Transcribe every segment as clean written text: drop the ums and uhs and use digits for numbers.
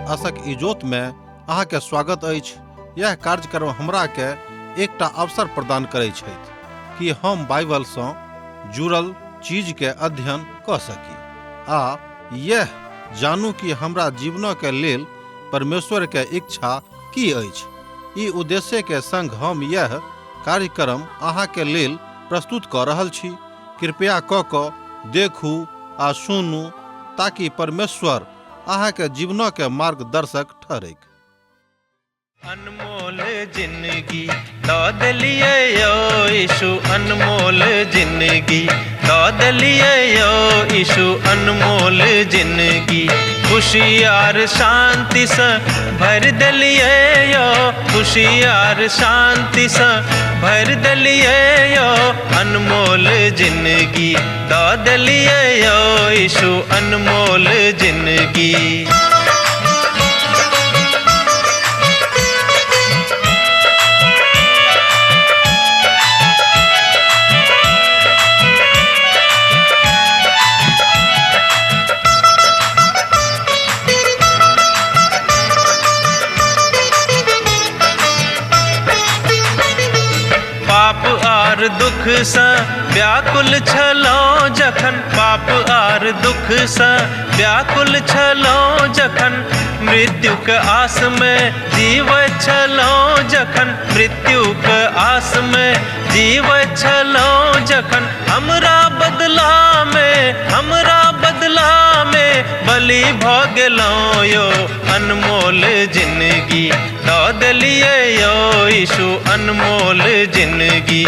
आशक इजोत में अहाँ के स्वागत अछि। यह कार्यक्रम हमरा के एकटा अवसर प्रदान करै छथि कि हम बाइबल सँ जुड़ल चीज के अध्ययन कऽ सकी आ यह जानू कि हमरा जीवन के लेल परमेश्वर के इच्छा की अछि। ई उद्देश्य के संग हम यह कार्यक्रम अहाँ के लेल प्रस्तुत कऽ रहल छी। कृपया कऽ कऽ देखू आ सुनू ताकि परमेश्वर अहाँ के जीवन के मार्गदर्शक ठहरैक। अनमोल जिंदगी दऽ देलियै यौ यीशु, अनमोल जिंदगी दऽ देलियै यौ यीशु, अनमोल जिंदगी खुशी आर शांतिसँ भरि देलियै यौ, खुशी आर शांतिसँ भरि देलियै यौ, अनमोल जिंदगी दऽ देलियै यौ यीशु, अनमोल जिंदगी। पाप आर दुख सँ व्याकुल छलहुँ जखन, पाप आर दुख सँ व्याकुल छलहुँ जखन, मृत्युक आस में जीवैत छलहुँ जखन, मृत्युक आस में जीवैत छलहुँ जखन, हमरा बदला में, हमरा बदला में बलि भऽ गेलहुँ यौ, अनमोल जिंदगी दऽ देलियै यौ यीशु, अनमोल जिंदगी।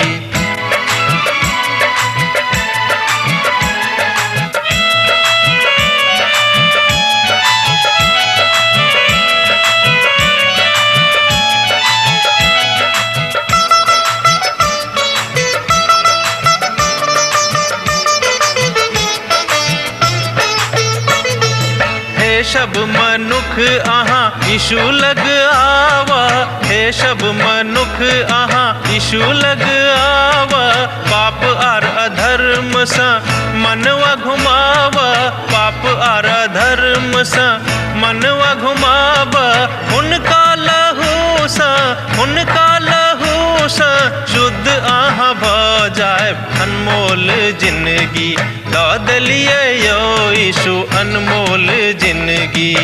हे सब मनुख अहाँ यीशु लग आवा, हे सब मनुख अहाँ यीशु लग आवा, पाप आर अधर्म सँ मनवा घुमावा, पाप आर अधर्म सँ मनवा घुमावा, हुनका लहू सँ, हुनका लहू सँ शुद्ध अहाँ भऽ जायब, अनमोल जिंदगी दऽ देलियै यौ यीशु, अनमोल जिंदगी।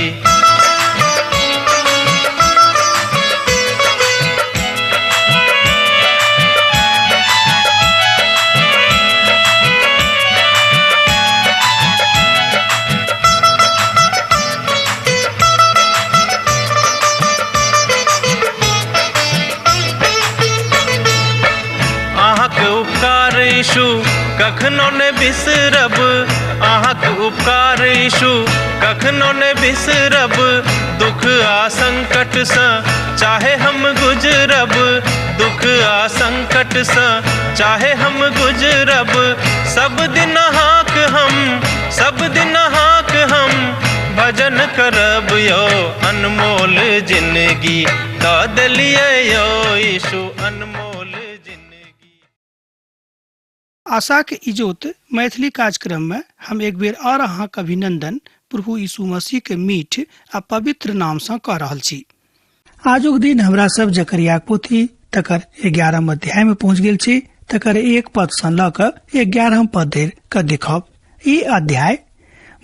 अहाँके उपकार यीशु कखनो ने बिसरब, अहाँके उपकार यीशु कखनो ने बिसरब, दुख आ संकट सँ चाहे हम गुजरब, दुख आ संकट सँ चाहे हम गुजरब, सब दिन अहाँक हम, सब दिन अहाँक हम भजन करब यौ, अनमोल जिंदगी दऽ देलियै यौ यीशु, अनमोल जिंदगी। आशाक इजोत मैथिली कार्यक्रम में हम एक बेर और अहाँक अभिनंदन प्रभु यीशु मसीह के मीठ आ पवित्र नाम सँ कऽ रहल छी। आजुक दिन हमरा सब जकरियाक पोथी तकर 11 अध्याय में पहुंच गेल छी, तकर 1 पद सँ लऽ कऽ 11 पद धरि के देखब। ई अध्याय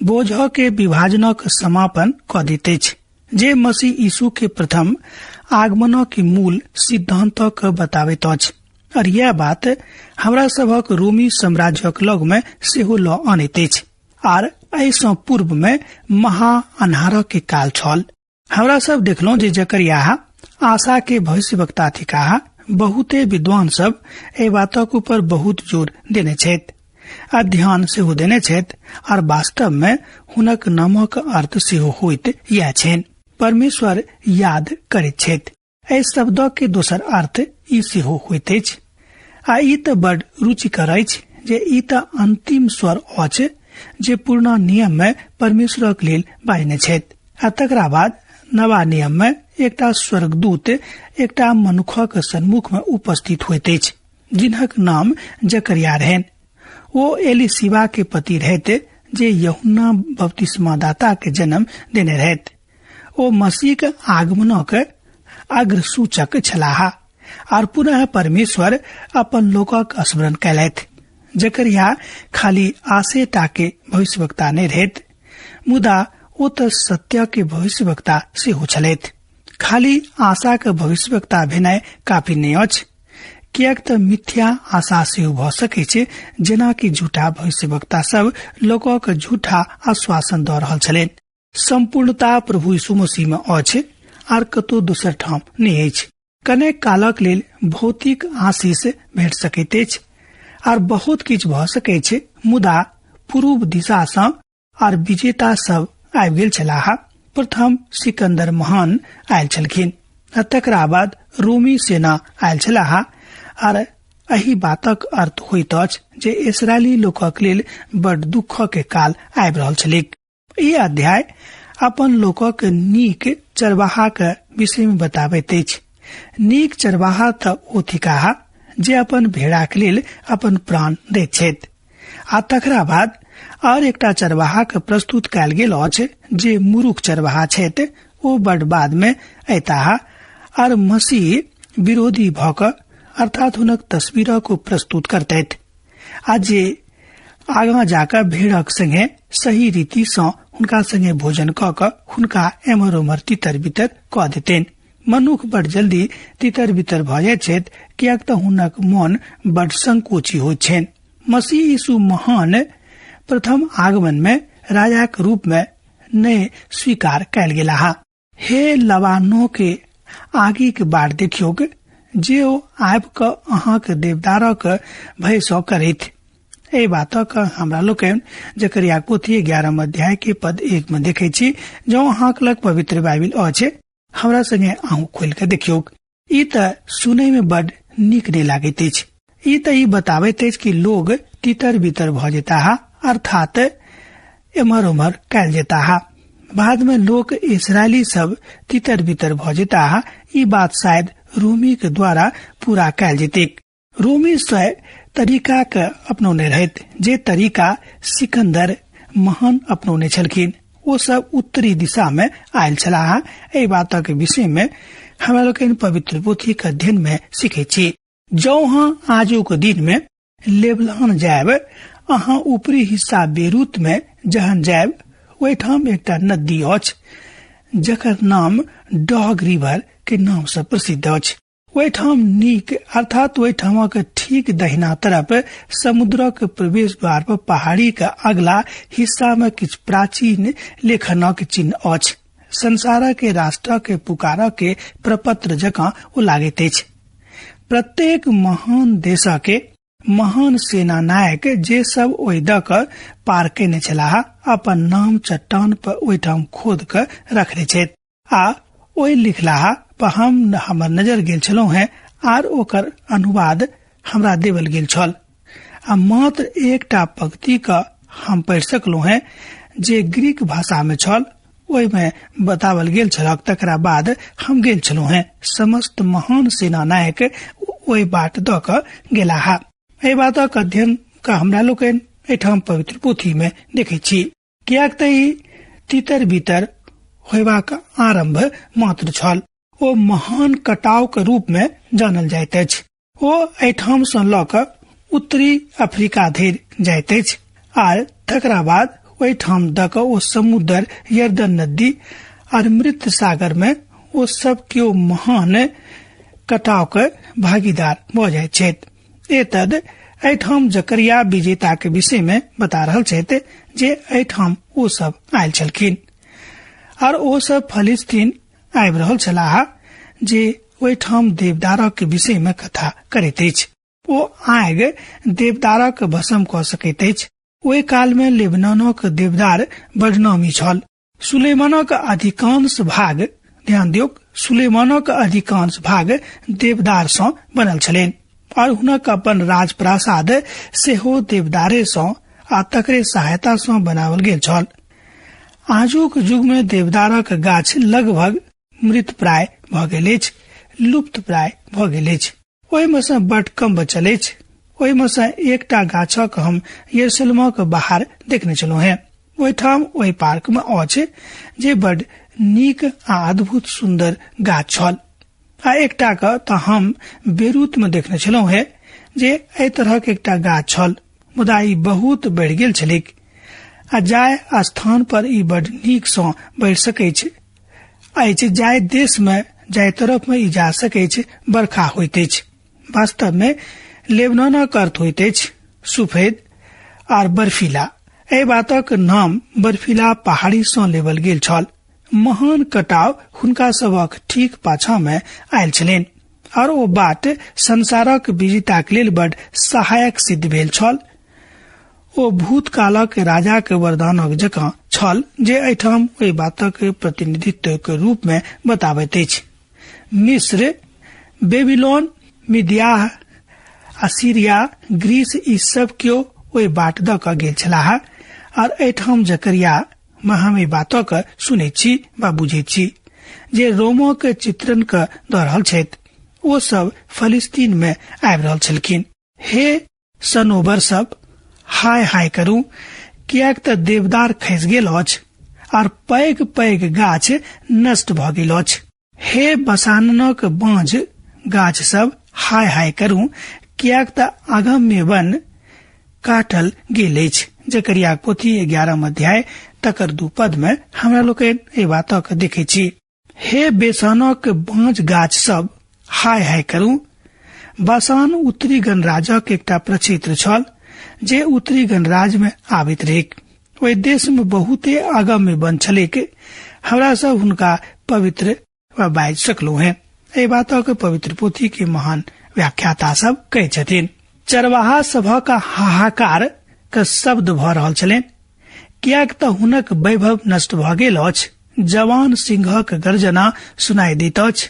बोझ के विभाजनक समापन कऽ दैत अछि, जे मसीह यीशु के प्रथम आगमनक के मूल सिद्धांत के बताबैत अछि, और यह बात हमरा सभक रोमी साम्राज्यक लग में सेहो लऽ अनैत अछि। आर एहि सँ पूर्व में महा अन्हारक के काल छल। हमरा सब देखलहुँ जे जकरियाह आशा के भविष्यवक्ता थिकाह। बहुते विद्वान सब एहि बातक ऊपर बहुत जोर देने छथि आ ध्यान सेहो देने छथि, और वास्तव में हुनक नामक अर्थ सेहो होइत यैह छनि, परमेश्वर याद करैत छथि। एहि शब्द के दोसर अर्थ ई सेहो होइत अछि। आ ई तऽ बड़ रुचिकर अछि जे ई तऽ अंतिम स्वर अछि जे पुरना नियम में परमेश्वरक लेल बाजने छथि, आ तकरा बाद नवा नियम में एकटा स्वर्गदूत एकटा मनुखक सन्मुख में उपस्थित होइत अछि जिनक नाम जकरिया रहनि। ओ एलिशिबा के पति रहैत जे यूहन्ना बपतिस्मादाता के जन्म देने रहैत। ओ मसीह आगमनक अग्रसूचक छलाह आर पुनः परमेश्वर अपन लोकक स्मरण कयलथि। जकरिया खाली आशेटा के भविष्यवक्ता नहि रहैत, मुदा ओ तऽ सत्य के भविष्यवक्ता सेहो छलथि। खाली आशा के भविष्यवक्ता भेनाइ काफी नहि अछि, किएक तऽ मिथ्या आशा सेहो भऽ सकैत छै, जेनाकि झूठा भविष्यवक्ता सब लोकक झूठा आश्वासन दऽ रहल छलनि। सम्पूर्णता प्रभु यीशु मसीह में अछि आर कतौ दोसर ठाम नहि अछि। कनेक कालक लेल भौतिक आशीष भेट सकैत अछि आर बहुत किछु भऽ सकैत छै, मुदा पूर्व दिशा सँ आर विजेता सब आबि गेल छलाह। प्रथम सिकंदर महान आयल छलखिन आ तकरा बाद रोमी सेना आयल छलाह। आर एहि बातक अर्थ होइत अछि जे इसराइली लोकक लेल बड़ दुख के काल आबि रहल छलैक। ई अध्याय अपन लोकक नीक चरवाहाक विषय में बताबैत अछि। नीक चरवाहा तऽ ओ थिकाह जे अपन भेड़ाक लेल अपन प्राण दैत छथि। आ तकरा बाद और एकटा चरवाहा के प्रस्तुत कयल गेल अछि जे मुरुख चरवाहा छथि। ओ बड बाद में अयताह आर मसीह विरोधी भऽ कऽ अर्थात हुनक तस्वीरक ओ प्रस्तुत करतथि आ जे आगाँ जाकऽ भेड़क संगे सही रीति सँ हुनका संगे भोजन कऽ कऽ हुनका एम्हर ओम्हर तितर बितर कऽ देतनि। मनुख बड जल्दी तितर बितर भऽ जाइत छथि, किएक तऽ हुनक मन बड संकोची होइत छनि। मसीह यीशु महान प्रथम आगमन में राजाक रूप में नहि स्वीकार कयल गेलाह। हे लबानो के आगी के बाट देखियौक जे ओ आबि कऽ अहाँक देवदारक भय सँ करैत। एहि बातक हमरा लोकनि जकरिया पोथी 11 अध्याय के पद 1 में देखै छी। जँ अहाँक लग पवित्र बाइबिल अछि, हमरा संगे अहूँ खोलि कऽ देखियौक। ई तऽ सुनै में बड नीक नहि लागैत अछि। ई तऽ ई बताबैत अछि कि लोग तितर बितर भऽ जेताह, अर्थात एम्हर ओम्हर कयल जेताह। बाद में लोक इसराइली सब तितर बितर भऽ जेताह। ई बात शायद रोमी के द्वारा पूरा कयल जेतैक। रोमी स्वयं तरीका के अपनौने रहैत, जे तरीका सिकंदर महान अपनौने छलखिन। ओ सब उत्तरी दिशा में आयल छलाह। एहि बातक विषय में हमरा लोकनि पवित्र पोथी के अध्ययन में सीखै छी। जँ अहाँ आजुक दिन में लेबनान जायब, अहाँ ऊपरी हिस्सा बेरूत में जहन जायब, ओहिठाम एकटा नदी अछि जकर नाम डॉग रिवर के नाम से प्रसिद्ध अछि। ओहिठाम नीक अर्थात ओहिठामक ठीक दहिना तरफ समुद्रक प्रवेश द्वार पर पहाड़ी के अगला हिस्सा में किछु प्राचीन लेखनक चिन्ह अछि। संसार के राष्ट्र के पुकार के प्रपत्र जकाँ ओ लागैत अछि। प्रत्येक महान देश के महान सेना नायक जे सब ओहि दऽ कऽ पार केने छलाह, अपन नाम चट्टान पर ओहिठाम खोद कऽ रखने छथि आ ओहि लिखलाहा पर हमर नजर गेल छलहुँ हेँ आर ओकर अनुवाद हमरा देवल गेल छल आ मात्र एकटा पंक्ति के हम पढ़ि सकलहुँ हेँ जे ग्रीक भाषा में छल, ओहिमे बतावल गेल छलक। तकरा बाद हम गेल छलहुँ हेँ। समस्त महान सेना नायक ओहि बाट दऽ कऽ गेलाह। एहि बातक अध्ययन के हमरा लोकनि एहिठाम पवित्र पोथी में देखै छी, किएक तऽ ई तितर बितर होयबाक आरंभ मात्र छल। ओ महान कटाव के रूप में जानल जाइत अछि। ओ एहिठाम सँ लऽ कऽ उत्तरी अफ्रीका धरि जाइत अछि आर तकरा बाद ओहिठाम दऽ कऽ ओ समुद्र यर्दन नदी आर मृत सागर में ओ सब केओ महान कटाव के भागीदार भऽ जाइत छथि। एतद एहिठाम जकरिया विजेता के विषय में बता रहल छथि जे एहिठाम ओ सब आयल छलखिन आर ओ सब फलिस्तीन आबि रहल छलाह जे ओहिठाम देवदारक विषय में कथा करैत अछि। ओ आग देवदारक भस्म कऽ सकैत अछि। ओहि काल में लेबनानक देवदार बड़ नामी छल। सुलेमानक अधिकांश भाग, ध्यान दियौक, सुलेमानक अधिकांश भाग देवदार सँ बनल छलनि और हुनक अपन राजप्रासाद सेहो देवदारे सँ आ तकरे सहायता सँ बनाओल गेल छल। आजुक युग में देवदारक गाछ लगभग मृत प्राय भऽ गेल अछि, लुप्त प्राय भऽ गेल अछि। ओहिमे सँ बड कम बचल अछि। ओहिमे सँ एकटा गाछक हम यरूशलेमक बाहर देखने छलहुँ हेँ। ओहिठाम ओहि पार्क में अछि जे बड नीक आ अद्भुत सुन्दर गाछ छल। आ एकटा के तऽ हम बेरूत में देखने छलहुँ हे जे एहि तरहक एकटा गाछ छल, मुदा ई बहुत बढ़ि गेल छलैक आ जाय स्थान पर ई बड नीक सँ बढ़ि सकैछ अछि। जाय देश में जाय तरफ में ई जा सकैछ बरखा होइत अछि। वास्तव में लेबनानक अर्थ होइत अछि सफेद आर बर्फीला। एहि बातक नाम बर्फीला पहाड़ी सँ लेबल गेल छल। महान कटाव हुनका सभक ठीक पाछा में आयल छलनि और ओ बाट संसारक विजेताक लेल बड सहायक सिद्ध भेल छल। ओ भूतकालक राजाक वरदानक जकाँ छल जे एहिठाम ओहि बातक प्रतिनिधित्व के रूप में बताबैत अछि। मिस्र, बेबीलोन, मिदियाह, असीरिया, ग्रीस ई सब केओ ओहि बाट दऽ कऽ गेल छलाह। और एहिठाम जकरिया मे हम एहि बातक सुनैत छी वा बुझैत छी जे रोमो के चित्रण के दऽ रहल छथि। ओ सब फलिस्तीन में आबि रहल छलखिन। हे सनोबर सब, हाय हाय करू, किएक तऽ देवदार खसि गेल अछि आर पैघ पैघ गाछ नष्ट भऽ गेल अछि। हे बसाननक बाँझ गाछ सब, हाय हाय करू, किएक तऽ अगम्य वन काटल गेल अछि। जकरियाक पोथी 11 अध्याय तकर 2 पद में हमरा लोकनि एहि बातक देखै छी। हे बेसानक बाँझ गाछ सब, हाय हाय करू। बासान उत्तरी गणराजक एकटा प्रक्षेत्र छल जे उत्तरी गणराज में आबैत रहैक। ओहि देश में बहुते अगम्य वन छलैक। हमरा सब हुनका पवित्र वा बाजि सकलहुँ हेँ। एहि बातक पवित्र पोथी के महान व्याख्याता सब कहै छथिन। चरवाहा सभक हाहाकार के शब्द भऽ रहल छलनि, किएक तऽ हुनक वैभव नष्ट भऽ गेल अछि। जवान सिंहक गर्जना सुनाई दैत अछि,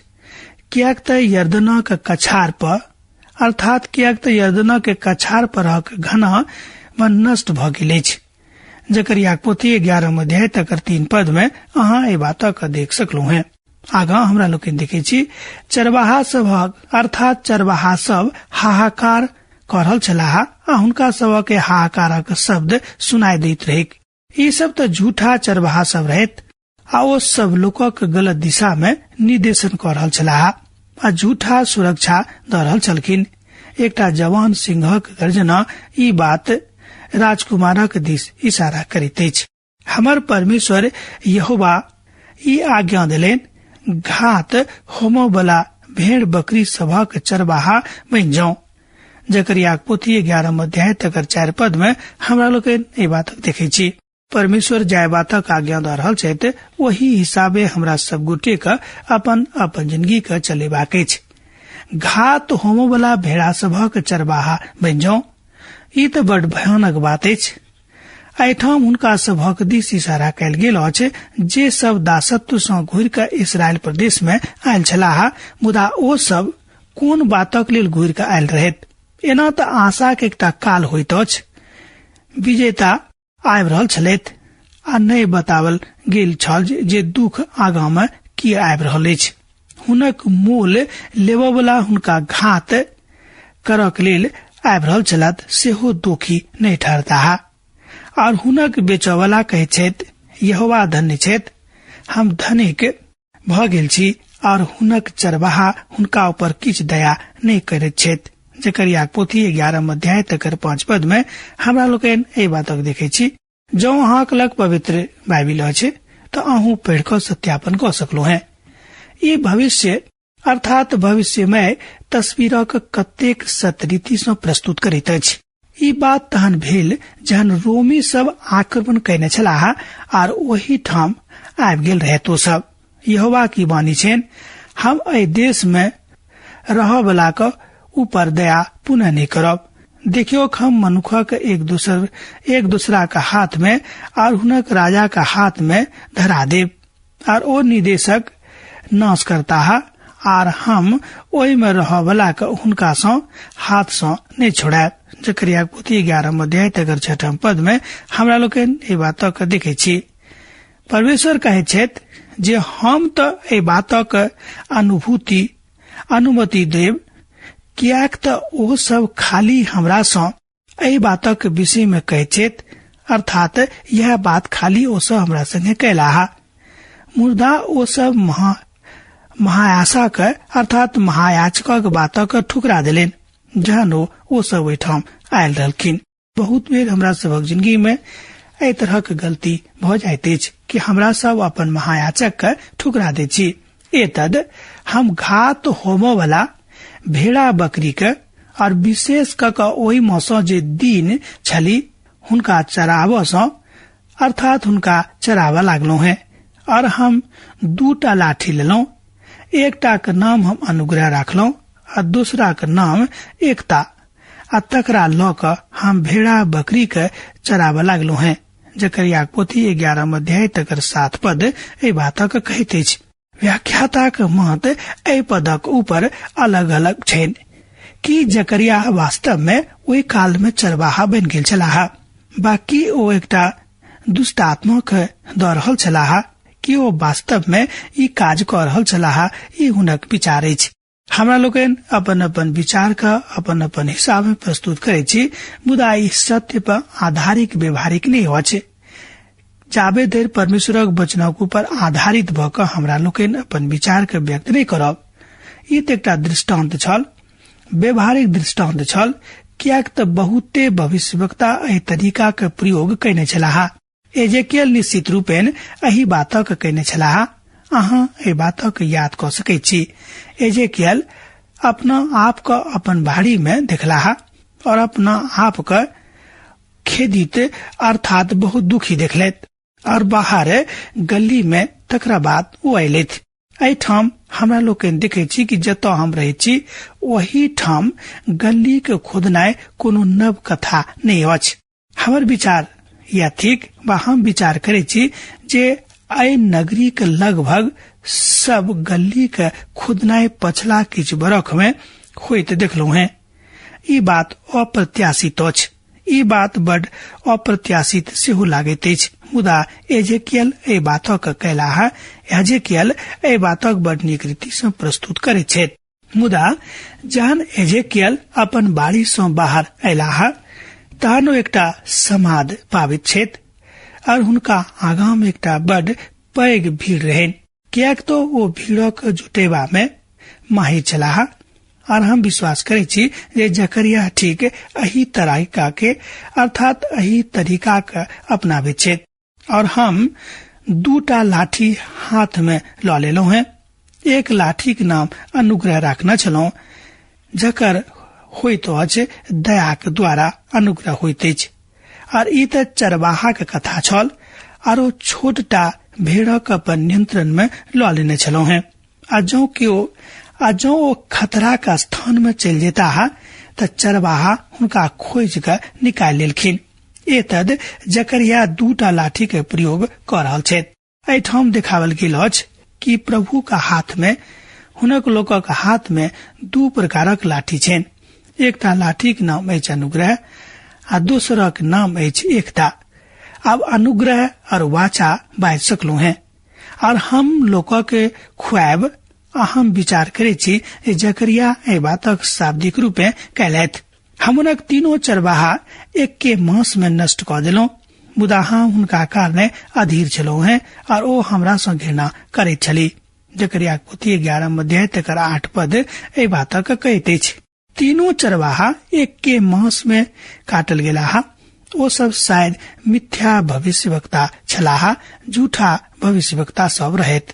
किएक तऽ यर्दनक कछार पर, अर्थात किएक तऽ यर्दनक कछार परहक घना वन नष्ट भऽ गेल अछि। जकरियाक पोथी 11 अध्याय तकर 3 पद में अहाँ एहि बातक देख सकलहुँ हेँ। आगाँ हमरा लोकनि देखै छी चरवाहा सभक, अर्थात चरवाहा सब हाहाकार कऽ रहल छलाह आ हुनका सभक हाहाकारक शब्द सुनाई दैत रहैक। ई सब तऽ झूठा चरवाहा सब रहैत आ ओ सब लोकक गलत दिशा में निर्देशन कऽ रहल छलाह आ झूठा सुरक्षा दऽ रहल छलखिन। एकटा जवान सिंहक गर्जना ई बात राजकुमारक दिस इशारा करैत अछि। हमर परमेश्वर यहोवा ई आज्ञा देलनि, घात होमऽ बला भेड़ बकरी सभक चरवाहा बनि जाउ। जकरियाक पोथी 11 अध्याय तकर 4 पद में हमरा लोकनि एहि बातक देखै छी। परमेश्वर जाय बातक आज्ञा दऽ रहल छथि ओही हिसाबे हमरा सब गोटे के अपन अपन जिंदगी के चलेबाक अछि। घात होमऽ बला भेड़ा सभक चरवाहा बनि जाउ, ई तऽ बड भयानक बात अछि। एहिठाम हुनका सभक दिस इशारा कयल गेल अछि जे सब दासत्व सँ घुरि कऽ इसराइल प्रदेश मे आयल छलाह, मुदा ओ सब कोन बातक लेल घुरि कऽ आयल रहैत? एना तऽ आशाक एकटा काल होइत अछि। विजेता आबि रहल छलथि आ नहि बतावल गेल छल जे दुख आगाँ मे की आबि रहल अछि। हुनक मोल लेबऽवला हुनका घात करक लेल आबि रहल छलथि, सेहो दोखी नहि ठहरताह। और हुनक बेचऽवला कहैत छथि, यहोवा धन्य छथि, हम धनिक भऽ गेल छी, और हुनक चरवाहा हुनका ऊपर किछु दया नहि करैत छथि। जकरियाक पोथी 11 अध्याय तकर 5 पद में हमरा लोकनि एहि बातक देखै छी। जँ अहाँक लग पवित्र बाइबिल अछि तऽ अहूँ पढ़ि कऽ सत्यापन कऽ सकलहुँ हेँ। ई भविष्य अर्थात भविष्यमय तस्वीरक कतेक सतरीति सँ प्रस्तुत करैत अछि। ई बात तहन भेल जहन रोमी सब आक्रमण कयने छलाह आर ओहि ठाम आबि गेल रहैत ओ सब। यहोवा की वाणी छनि, हम एहि देश में रहऽ वाला के ऊपर दया पुनः नहि करब। देखियौ, हम मनुखक एक दोसरा के हाथ में और हुनक राजा के हाथ में धरा देब, और ओ निदेशक नाश करताह, आर हम ओहि में रहऽ वाला के हुनका सँ हाथ सँ नहि छोड़ायब। जकरिया पोथी 11 अध्याय तकर 6 पद में हमरा लोकनि एहि बातक देखै छी। परमेश्वर कहैत छथि जे हम तऽ एहि बातक अनुमति देब, किएक तऽ ओ सब खाली हमरा सँ एहि बातक विषय में कहैत छथि, अर्थात यह बात खाली ओ सब हमरा संगे कयलाह। मुदा ओ सब महायासक अर्थात महायाजकक बातक ठुकरा देलनि जहन ओ सब ओहिठाम आयल रहलखिन। बहुत बेर हमरा सबक जिंदगी में एहि तरहक गलती भऽ जाइत अछि कि हमरा सब अपन महायाचक के ठुकरा दैत छी। एतद हम घात होमऽ वाला भेड़ा बकरी के और विशेष क के ओहि मे सँ जे दीन छली हुनका चराबऽ सँ अर्थात हुनका चराबऽ लागलहुँ हैं। और हम दूटा लाठी लेलहुँ, एकटा के नाम हम अनुग्रह राखलहुँ आ दूसरा के नाम एकता, आ तकरा लऽ कऽ हम भेड़ा बकरी के चराबऽ लागलहुँ हैं। जकरिया पोथी 11 अध्याय तकर 7 पद एहि बातक कहैत अछि। व्याख्याताक मत एहि पदक ऊपर अलग अलग छनि कि जकरिया वास्तव में ओहि काल में चरवाहा बनि गेल छलाह, बाकी ओ एकटा दुष्ट आत्माक दऽ रहल छलाह कि ओ वास्तव में ई काज कऽ रहल छलाह, ई हुनक विचार अछि। हमरा लोकनि अपन अपन विचार के अपन अपन हिसाब में प्रस्तुत करै छी, मुदा ई सत्य पर आधारित व्यवहारिक नहि अछि। जाबे धरि परमेश्वरक वचनक ऊपर आधारित भऽ कऽ हमरा लोकनि अपन विचार के व्यक्त नहि करब। ई तऽ एकटा दृष्टांत छल, व्यवहारिक दृष्टांत छल, किएक तऽ बहुते भविष्यवक्ता एहि तरीका के प्रयोग कयने छलाह। एजेकियल निश्चित रूपेण एहि बातक कयने छलाह। अहाँ एहि बातक याद कऽ सकैत छी। एजेकियल अपना आप के अपन बाड़ी में देखलाह और अपना आप के खेदित अर्थात बहुत दुखी देखलथि और बाहर गली में तकरा बाद ओ अयलथि। एहिठाम हमरा लोकनि देखै छी कि जतऽ हम रहै छी ओही ठाम गली के खोदनाइ कोनो नव कथा नहि अछि। हमर विचार यह थिक वा हम विचार करै छी जे एहि नगरी के लगभग सब गली के खोदनाइ पछला किछु बरख में होइत देखलहुँ हैं। ई बात अप्रत्याशित अछि, ई बात बड अप्रत्याशित सेहो लागैत अछि, मुदा एजेकियल एहि बातक कयलाह। एजेकियल एहि बातक बड नीक रीति सँ प्रस्तुत करैत छथि। मुदा जहन एजेकियल अपन बाड़ी सँ बाहर अयलाह तहन ओ एकटा समाद पाबैत छथि और हुनका आगाँ में एकटा बड पैघ भीड़ रहनि, किएक तो ओ भीड़क जुटेबा में माहिर छलाह। और हम विश्वास करै छी जे जकरिया ठीक एही तरीका के अर्थात एही तरीका के अपनाबैत छथि। और हम दूटा लाठी हाथ में लऽ लेलहुँ हैं। एक लाठी के नाम अनुग्रह राखने छलहुँ, जकर होइत अछि दयाक द्वारा अनुग्रह होइत अछि। और ई तऽ चरवाहा के कथा छल और ओ छोटटा भेड़क अपन नियंत्रण में लऽ लेने छलहुँ हैं। आ जौं केओ आ जौं ओ खतरा के स्थान में चलि जेताह तऽ चरवाहा हुनका खोजि कऽ निकालि लेलखिन। एतद जकरिया दूटा लाठी के प्रयोग कऽ रहल छथि। एहिठाम देखावल गेल अछि कि प्रभु का हाथ में हुनक लोकक हाथ में दू प्रकारक लाठी छनि। एकटा लाठीक नाम अछि अनुग्रह आ दोसरक नाम अछि एकता। आब अनुग्रह और वाचा बाजि सकलहुँ हैं और हम लोकक खुआब आ हम विचार करै छी जे जकरिया एहि बातक शाब्दिक रूपे कयलथि। हम हुनक तीनों चरवाहा एक्के मास में नष्ट कऽ देलहुँ, मुदा हम हुनका कारणे अधीर छलहुँ हैं और ओ हमरा सँ घृणा करैत छली। जकरियाक पोथी 11 अध्याय तकर 8 पद एहि बातक कहैत अछि। तीनों चरवाहा एक्के मास में काटल गेलाह। ओ सब शायद मिथ्या भविष्यवक्ता छलाह, झूठा भविष्यवक्ता सब रहैत।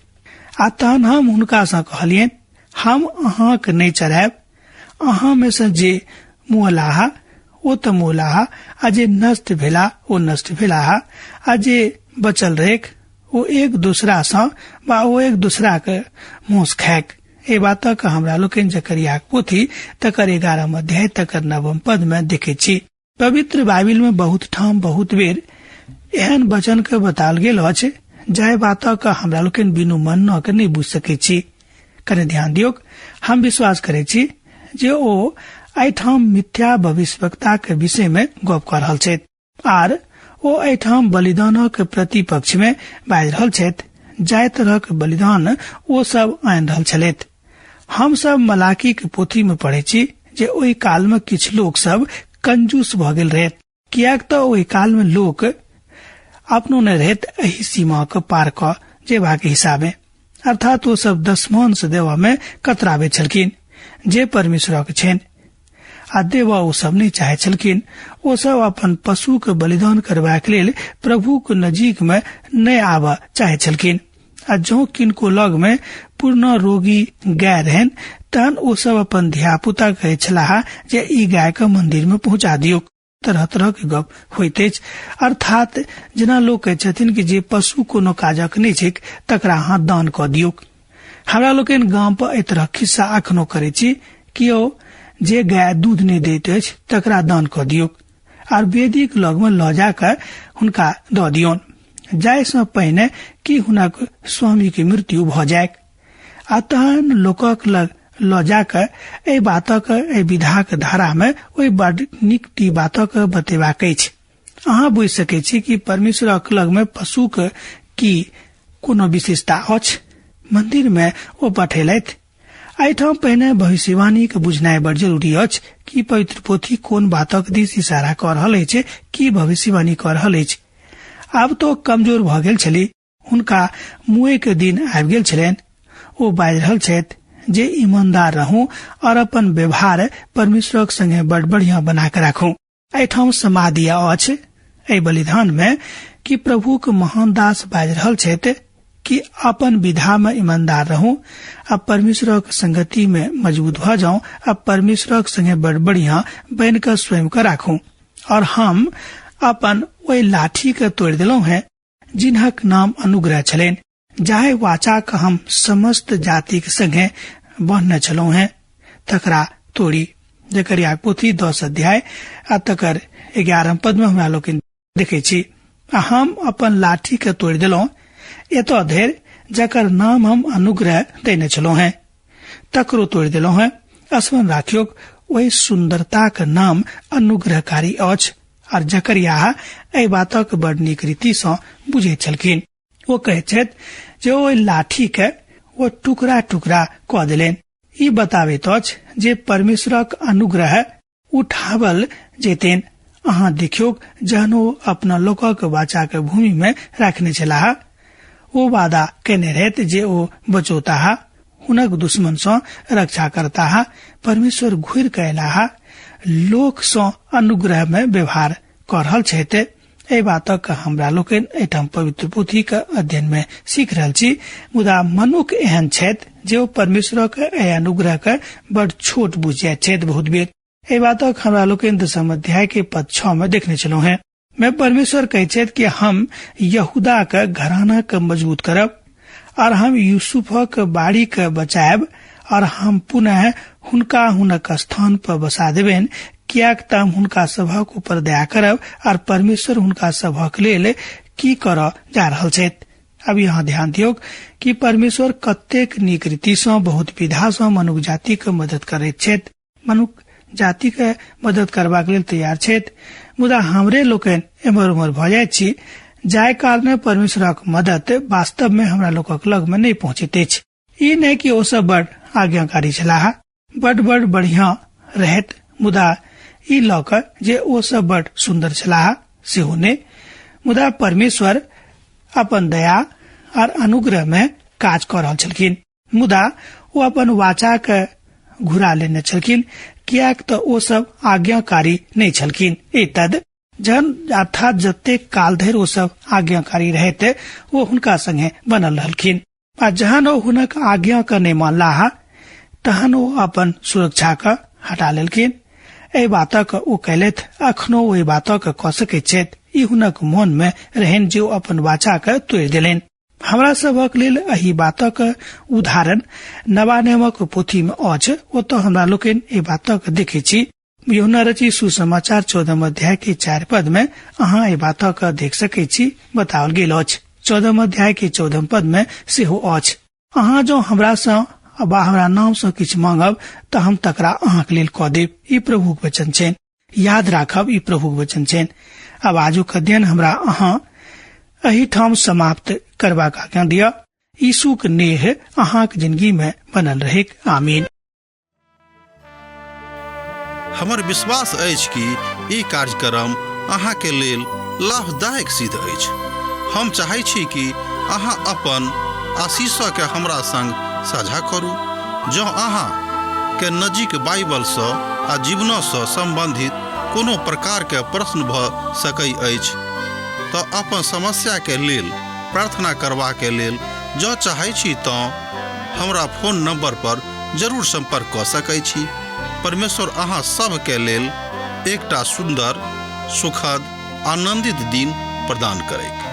आ तहन हम हुनका सँ कहलियनि, हम अहाँक नहि चरायब, अहाँ में से जे मुअलाह ओ तऽ मुअलाह, आ जे नष्ट भेला ओ नष्ट भेलाह, आ जे बचल रहेक ओ एक दूसरा सँ वा ओ एक दूसरा के मांस खायक। एहि बातक हमरा लोकनि जकरियाक पोथी तकर 11 अध्याय तकर 9 पद में देखैत छी। पवित्र बाइबिल में बहुत ठाम बहुत बेर एहन वचन के बताल गेल अछि जाहि बातक हमरा लोकनि बिनु मनन के नहि बुझि सकैत छी। कने ध्यान दियौक, हम विश्वास करै छी जे ओ एहिठाम मिथ्या भविष्यवक्ता के विषय में गप कऽ रहल छथि आर ओ एहिठाम बलिदानक प्रतिपक्ष में बाजि रहल छथि, जाहि तरहक बलिदान ओ सब आनि रहल छलथि। हम सब मलाकी के पोथी में पढ़े छी जे ओहि काल में किछु लोक सब कंजूस भऽ गेल रहैत, किएक तऽ ओहि काल में लोक अपनो नहि रहैत एहि सीमा के पार कऽ जेबाक हिसाबे। अर्थात ओ सब दशमांश देवा में कतराबे छलखिन जे परमेश्वरक छनि आ देवा ओ सब नहि चाहे छलखिन। ओ सब अपन पशु के बलिदान करबाक लेल प्रभु के नजीक में नहि आबऽ चाहे छलखिन। आ जँ किनको लग में पूर्ण रोगी गाय रहनि तहन ओ सब अपन धियापुता कहै छलाह जे ई गाय के मंदिर में पहुंचा दियौ। तरह तरह के गप होइत अछि। अर्थात जेना लोक कहै छथिन कि जे पशु कोनो काजक नहि छैक तकरा अहाँ दान कऽ दियौ। हमरा लोकनि गाम पर एहि तरह खिस्सा अखनो करै छी कि यौ जे गाय दूध नहि दैत अछि तकरा दान कऽ दियौ आर वेदीक लग में लऽ जा कऽ हुनका दऽ दियौन, जाहि सँ पहिने कि हुनक स्वामी के मृत्यु भऽ जाय। आ तहन लोकक लग लऽ जा कऽ एहि बातक एहि विधाक धारा में ओहि बड नीक टी बातक बतेबाक अछि। अहाँ बुझि सकै छी कि परमेश्वरक लग में पशुक की कोनो विशेषता अछि। मंदिर में ओ पठेलथि। एहिठाम पहिने भविष्यवाणीक बुझनाइ बड़ जरूरी अछि कि पवित्र पोथी कोन बातक दिस इशारा कऽ रहल अछि, की भविष्यवाणी कऽ रहल अछि। आब तो कमजोर भऽ गेल छली, हुनका मुए के दिन आबि गेल छलनि। ओ बाजि रहल छथि जे ईमानदार रहू और अपन व्यवहार परमेश्वरक संगे बड़ बढ़िया बना के राखू। एहिठाम समाधि अछि एहि बलिदान में कि प्रभुक महान दास बाजि रहल छथि कि अपन विधा में ईमानदार रहू आ परमेश्वरक संगति में मजबूत भऽ जाउ आ परमेश्वरक संगे बड़ बढ़िया बनि कऽ स्वयं के राखू। और हम अपन ओहि लाठी के तोड़ि देलहुं हैं जिन्हक नाम अनुग्रह छलनि, जाहि वाचाक हम समस्त जातिक संगे बन्हने छलहुं हैं तकरा तोड़ी। जकरिया पोथी 10 अध्याय आ तकर 11 पद में हमरा लोकनि देखै छी। आ हम अपन लाठी के तोड़ि देलहुं एतऽ धरि जकर नाम हम अनुग्रह देने छलहुं हैं तकरो तोड़ि देलहुं हैं। स्मरण राखियौक ओहि सुन्दरताक नाम अनुग्रहकारी अछि। आर जकरिया एहि बातक बड़ नीक रीति सँ बुझैत छलखिन। ओ कहैत छथि जे ओहि लाठी के ओ टुकड़ा टुकड़ा कऽ देलनि। ई बताबैत अछि जे परमेश्वरक अनुग्रह उठावल जेतनि। अहाँ देखियौक जहन ओ अपना लोकक वाचा के भूमि में राखने छलाह, ओ वादा केने रहथि जे ओ बचौताह, हुनक दुश्मन सँ रक्षा करताह। परमेश्वर घुरि कऽ अयलाह, लोक सँ अनुग्रह में व्यवहार कऽ रहल छथि। एहि बातक हमरा लोकनि एहिठाम पवित्र पोथी के अध्ययन में सीख रहल छी। मुदा मनुख एहन छथि जे ओ परमेश्वरक एहि अनुग्रह के बड़ छोट बुझि जाइत छथि बहुत बेर। एहि बातक हमरा लोकनि दसम अध्याय के पद 6 में देखने छलहुँ हैं। मैं परमेश्वर कहै छथि कि हम यहूदा के घराना के मजबूत करब और हम यूसुफक बाड़ी के बचायब और हम पुनः हुनका हुनक स्थान पर बसा देबनि, किएक त हम हुनका सभक ऊपर दया करब और परमेश्वर हुनका सभक लेल की करऽ जा रहल छथि। अब यहाँ ध्यान दियौक कि परमेश्वर कतेक नीक रीति सँ बहुत विधा सँ मनुख जाति के मदद करैत छथि, मनुख जाति के मदद करबाक लेल तैयार छथि। मुदा हमरे लोकनि एम्हर उम्हर भऽ जाइत छी, जाहि कारणे परमेश्वरक मदद वास्तव में हमरा लोकक लग में नहि पहुँचैत अछि। ई नहि कि ओ सब बड़ आज्ञाकारी छलाह, बड़ बड़ बढ़िया रहैत, मुदा ई लऽ कऽ जे ओ सब बड़ सुन्दर छलाह सेहो नहि। मुदा परमेश्वर अपन दया और अनुग्रह में काज कऽ रहल छलखिन। मुदा ओ अपन वाचा के घुरा लेने छलखिन, किएक तऽ ओ सब आज्ञाकारी नहि छलखिन। एतद जहन अर्थात जतेक काल धरि ओ सब आज्ञाकारी रहैत ओ हुनका संगे बनल रहलखिन, आ जहन ओ हुनक आज्ञा के नहि मानलाह तहन ओ अपन सुरक्षा के हटा लेलखिन। एहि बातक ओ कयलथि, अखनो ओहि बातक कऽ सकैत छथि। ई हुनक मन में रहनि जे ओ अपन वाचा के तोड़ि देलनि। हमरा सभक लेल एहि बातक उदाहरण नवा नियमक पोथी में अछि। ओतऽ हमरा लोकनि एहि बातक देखै छी। यूहन्ना रचित सुसमाचार 14 अध्याय के 4 पद में अहाँ एहि बातक देख सकै छी, बताओल गेल अछि। 14 अध्याय के 14 पद में सेहो अछि, अहाँ जँ हमरा सँ वा हमरा नाम सँ किछु मांगब तऽ हम तकरा अहाँक लेल कऽ देब। ई प्रभुक वचन छनि। याद राखब, ई प्रभुक वचन छनि। आब आजुक अध्ययन हमरा अहाँ एहिठाम समाप्त करबाक आज्ञा दिअ। यीशुक नेह अहाँक जिंदगी में बनल रहेक। आमीन। हमर विश्वास अछि कि ई कार्यक्रम अहाँके लेल लाभदायक सिद्ध अछि। हम चाहै छी कि अहाँ अपन आशीषके हमरा संग साझा करू। जँ अहाँ के नजीक बाइबलसँ आ जीवनसँ सम्बन्धित कोनो प्रकारके प्रश्न भऽ सकै अछि तऽ अपन समस्याके लेल प्रार्थना करबाके लेल जँ चाहै छी तँ हमरा फोन नंबर पर जरूर संपर्क कऽ सकै छी। परमेश्वर अहाँ सभके लेल एकटा सुन्दर, सुखद, आनंदित दिन प्रदान करैक।